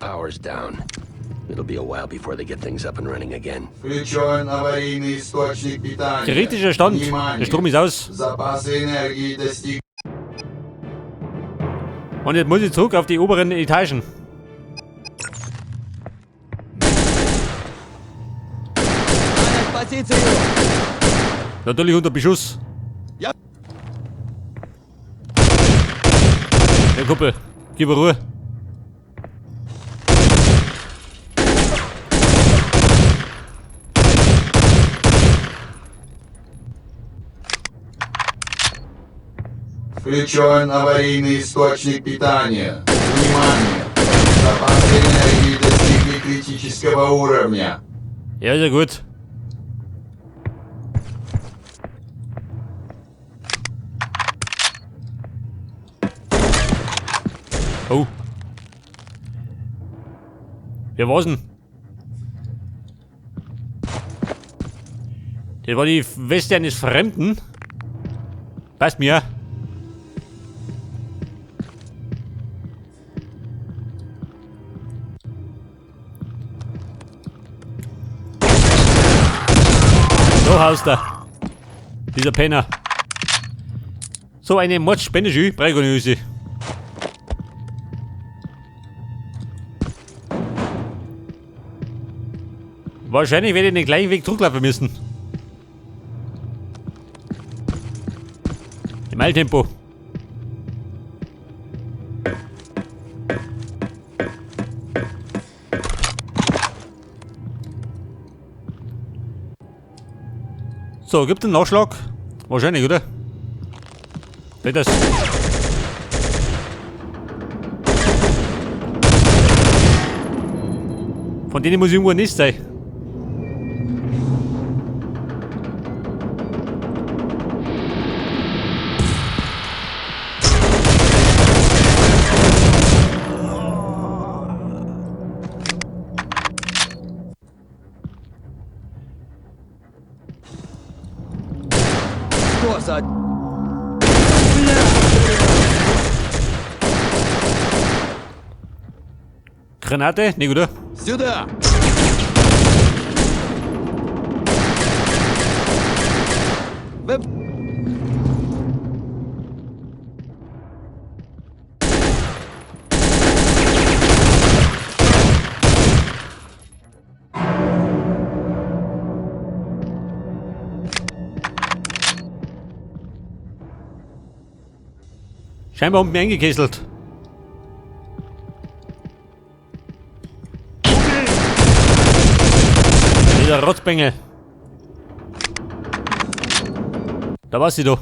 Power's down. It'll be a while before they get things up and running again. Включен аварийный источник питания. Kritischer Stand. Внимание! Der Strom ist aus. Запасы энергии достигли Und jetzt muss ich zurück auf die oberen Etagen. Занять позицию! Natürlich unter Beschuss. Ja. Ja, Kumpel, gib mir Ruhe. Включен аварийный источник питания. Внимание! Запасы энергии достигли критического уровня. Ja, ist ja gut. Oh. Wer war's denn? Das war die Weste eines Fremden. Passt mir. So haust er. Dieser Penner. So eine Mordspende, Prägonöse. Wahrscheinlich werde ich den gleichen Weg zurücklaufen müssen. Im Eiltempo. So, gibt einen Nachschlag? Wahrscheinlich, oder? Geht das? Von denen muss ich irgendwo nicht sein. Что за... Granate? Nee, oder? Сюда! Вы... Scheinbar unten eingekesselt. Dieser Rotzbengel. Da war sie doch.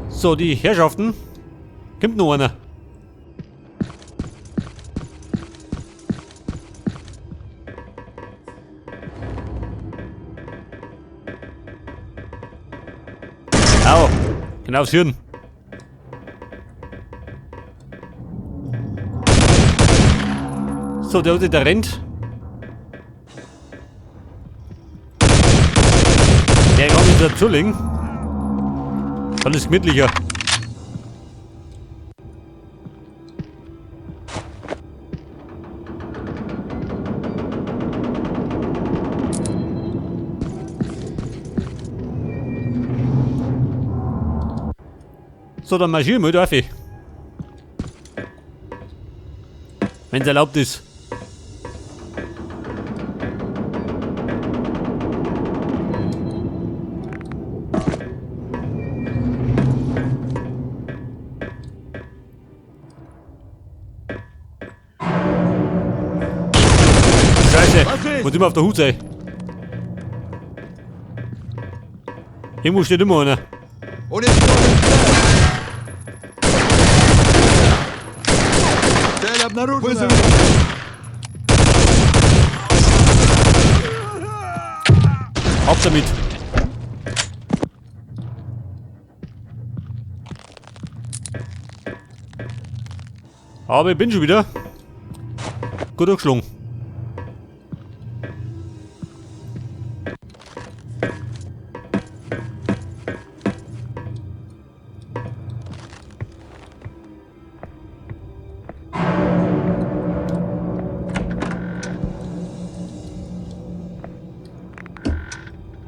So, die Herrschaften. Kommt noch einer. Au, genau aufs Hirn. So, der unten, der rennt. Der kann nicht dazulegen. Dann ist gemütlicher. So, dann marschieren wir, darf ich. Wenn's erlaubt ist. Scheiße, muss immer auf der Hut sein. Irgendwo steht immer einer. Уничтожить цель! Цель обнаружена! Ab damit. Aber ich bin schon wieder gut durchgeschlungen.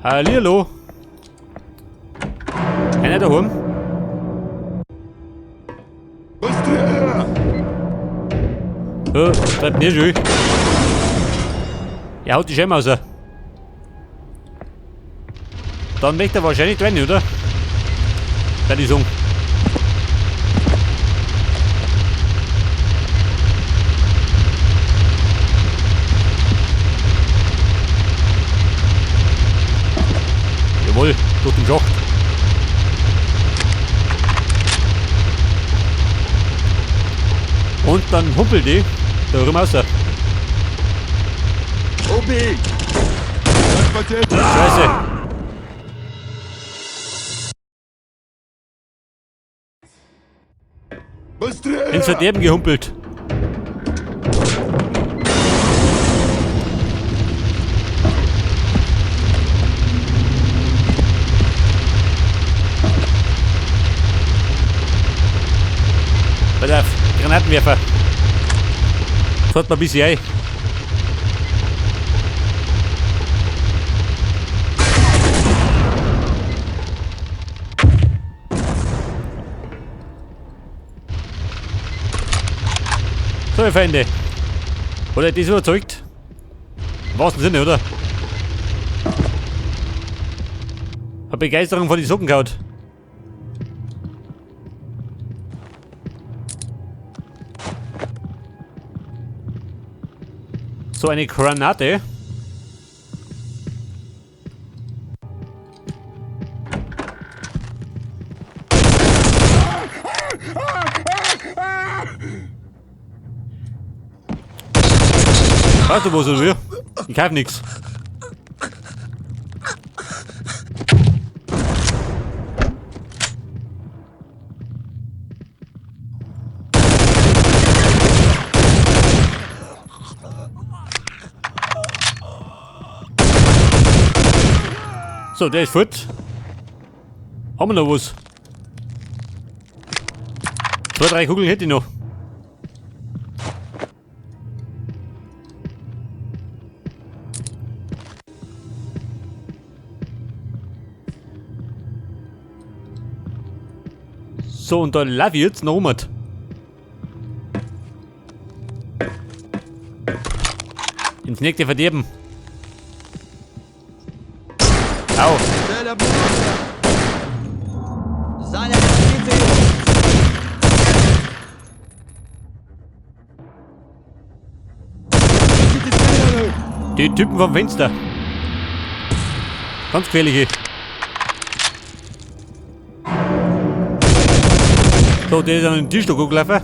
Hallihallo. Einer daheim? Быстрее! Ja, treibt nicht schön. Er haut die Scheibe raus. Dann möchte er wahrscheinlich rein, oder? Bei die sagen. Jawohl, durch den Schacht. Und dann humpelt die da rum raus. Убей! Потерь! Scheiße. Быстрее! Ins Verderben gehumpelt. Pass auf, Granatenwerfer. Fährt mal ein bisschen ein. So, meine Feinde. Oder das überzeugt? Im wahrsten Sinne, oder? Hab Begeisterung von die Socken gehauen. So eine Granate. Weißt du was, oder wie? Ich kauf nix. So, der ist fort. Haben wir noch was? 2, 3 Kugeln hätte ich noch. So, und da lauf ich jetzt noch um. Ins nächste Verderben. Au. Цель обнаружена! Занял позицию! Идите стреляю! Die Typen vom Fenster. Ganz gefährliche. So, der ist an den Tisch gelaufen.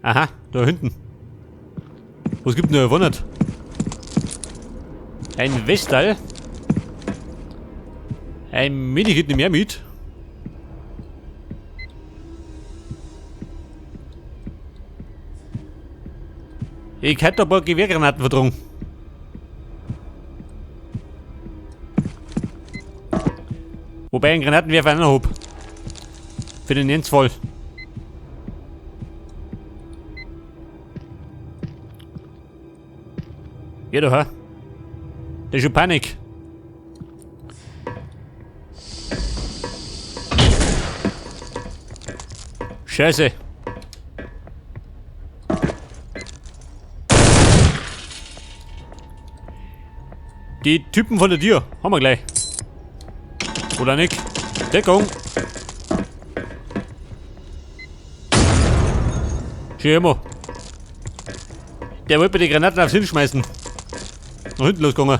Aha, da hinten. Was gibt denn da gewonnen? Ein Westal. Ein Medikit nicht mehr mit. Ich hätte ein paar Gewehrgranaten vertragen. Wobei ich einen Granatenwerfer auch noch hab. Für den Ernstfall. Ja, da, Das ist schon Panik. Scheiße. Die Typen von der Tür haben wir gleich. Oder nicht? Deckung. Schön immer. Der wollte mir die Granaten aufs Hinschmeißen. Nach hinten losgegangen.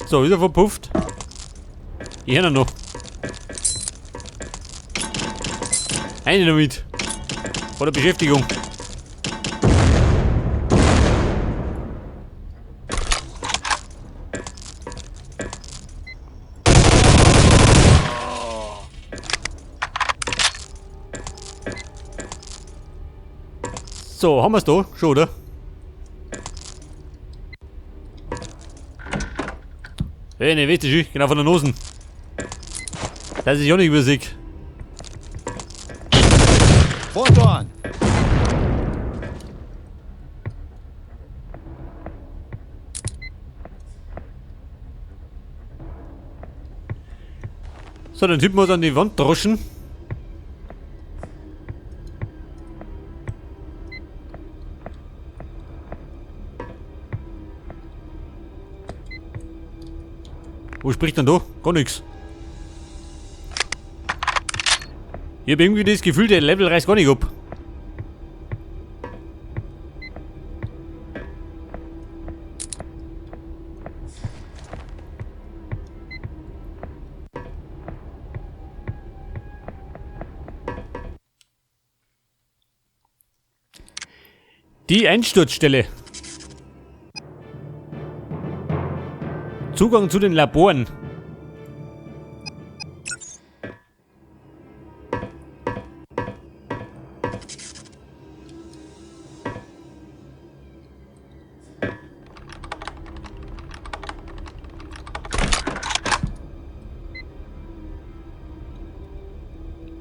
So, wieder verpufft. Ich höre noch. Eine damit. Vor der Beschäftigung. So, haben wir's da? Schon, oder? Hey, ne, weißt du schon, genau von der Nosen. Das ist ja nicht übersehen. Вот он! So, den Typen muss an die Wand droschen. Wo spricht denn da? Gar nichts. Ich hab irgendwie das Gefühl, der Level reißt gar nicht ab. Die Einsturzstelle. Zugang zu den Laboren.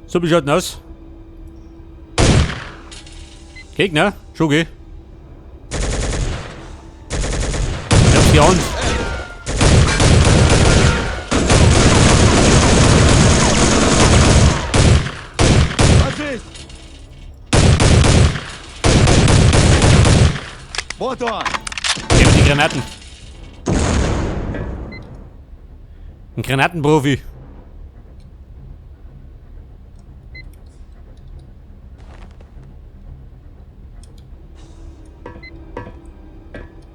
So, wie schaut denn aus? Gegner? Schon, gell? Ich hab's geahnt. Ложись! Вот он! Nehmen die Granaten. Ein Granatenprofi.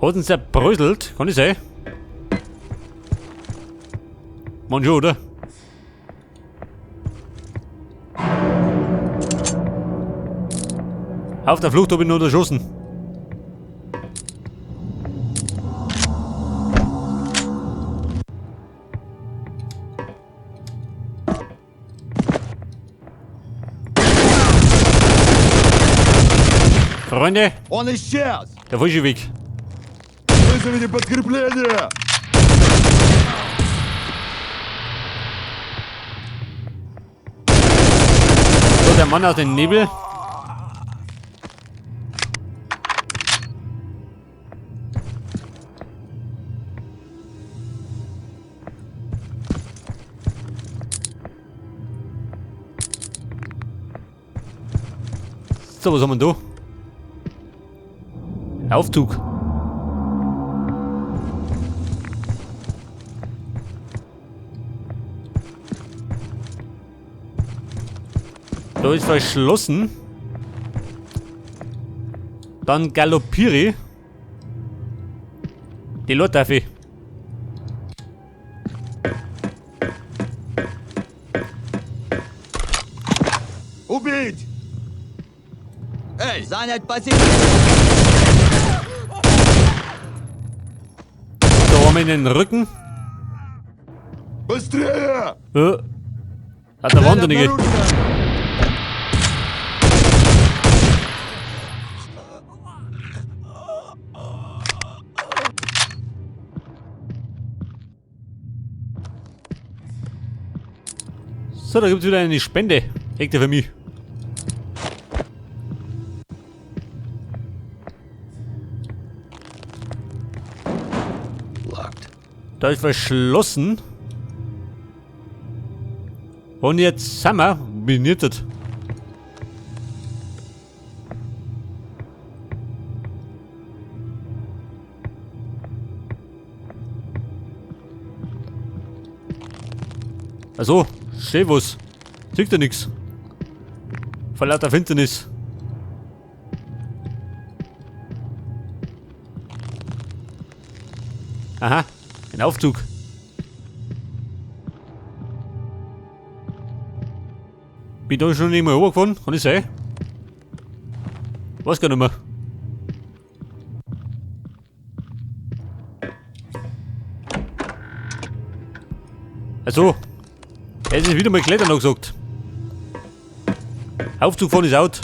Hat uns zerbröselt, kann ich sein? Mann schon, oder? Auf der Flucht hab ich nur erschossen. Freunde, Он исчез! der falsche Weg. Вызовите подкрепление! So, der Mann aus dem Nebel. So, was haben wir denn da? Aufzug. Da ist verschlossen. Dann galoppiere ich. Die Leute. Убить! Эй, занять позицию! Da haben wir in den Rücken. Быстрее! Hat der Цель Wahnsinnige. обнаружена! So, da gibt's wieder eine Spende. Hängt für mich. Locked. Da ist verschlossen. Und jetzt sind wir. Bin ich das? Also, steh was. Sieht ja nix. Vor lauter Finsternis. Aha, ein Aufzug. Bin da schon nicht mehr runtergefahren? Kann ich sein? Weiß gar nicht mehr. Also, es ist wieder mal Klettern angesagt. Aufzug fahren ist out.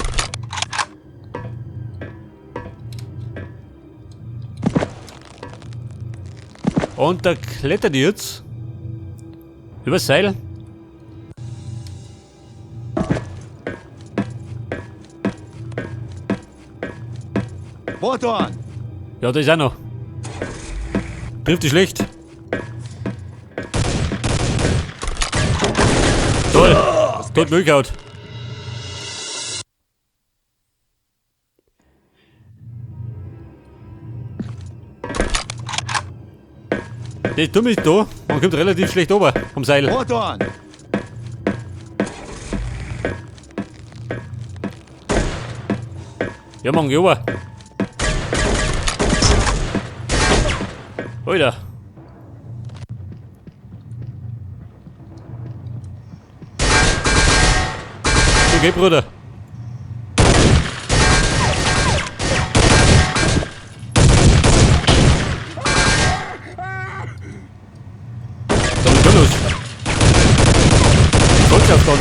Und da klettert die jetzt. Übers Seil. Вот он! Ja, da ist auch noch. Trifft die schlecht. Toll. Tot Müllkaut. Der dumm ist da. Man kommt relativ schlecht ober vom Seil. Вот он! Ja, man, geh rüber. Alter. Okay, Bruder. Da ist schon los. Volksaufstand.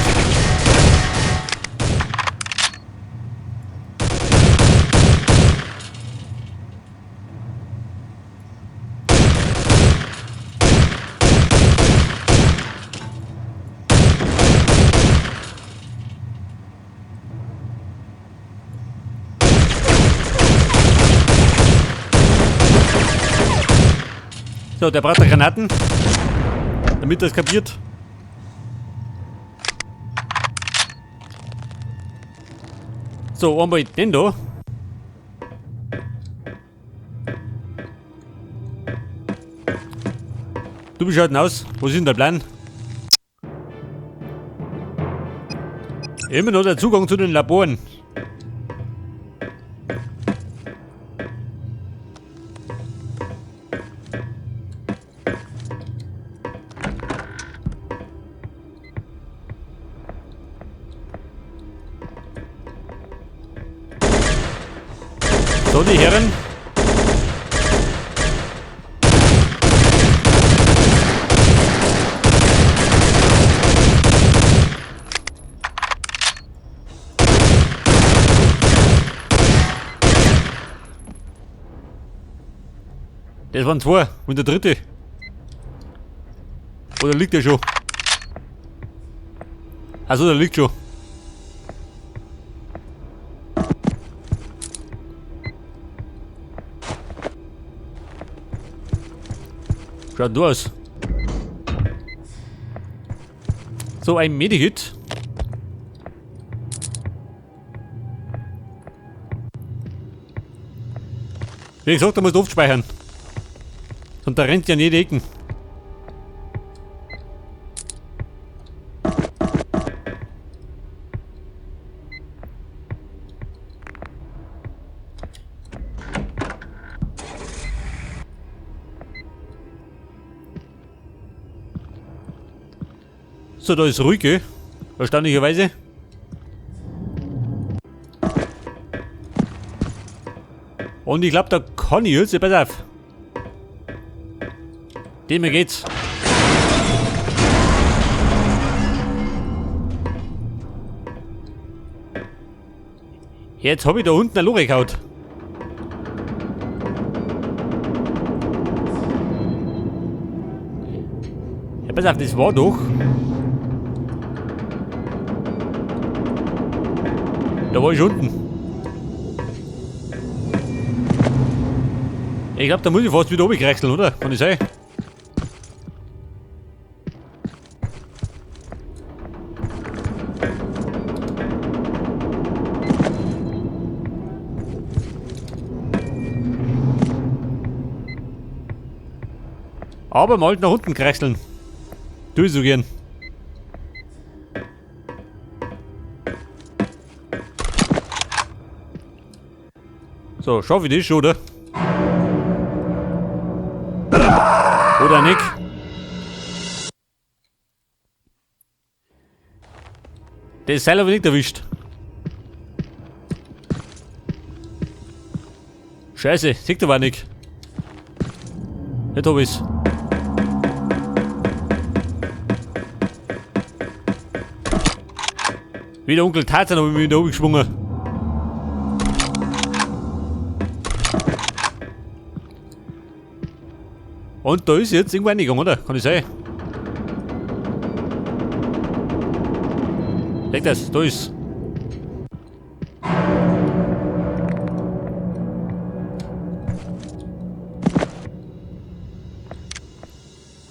So, der braucht Granaten, damit das kapiert. So, einmal den da. Du bist halt aus. Was ist denn der Plan? Immer noch der Zugang zu den Laboren. So, die Herren. Das waren zwei und der dritte. Oder liegt der schon? Also der liegt schon. Schaut du aus. So, ein Medikit. Wie gesagt, da musst du oft speichern. Und da rennt ja in jede Ecken. So, da ist ruhig, gell? Erstaunlicherweise. Und ich glaube, da kann ich jetzt, pass auf. Dem geht's. Jetzt hab ich da unten ein Loch gehauen. Ja, pass auf, das war doch. Da war ich unten. Ich glaube, da muss ich fast wieder runterkrächseln, oder? Kann ich sein? Aber mal nach unten krächseln. Tu ich so gern. So, schaffe ich das schon, oder? Oder nicht? Das Seil habe ich nicht erwischt. Scheiße, sieht aber nicht. Jetzt hab ich's. Wie der Onkel Tarzan habe ich mich da oben geschwungen. Und da ist jetzt irgendwo reingegangen, oder? Kann ich sein? Seht das, da ist.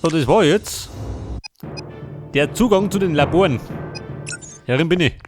So, das war jetzt der Zugang zu den Laboren. Herin bin ich.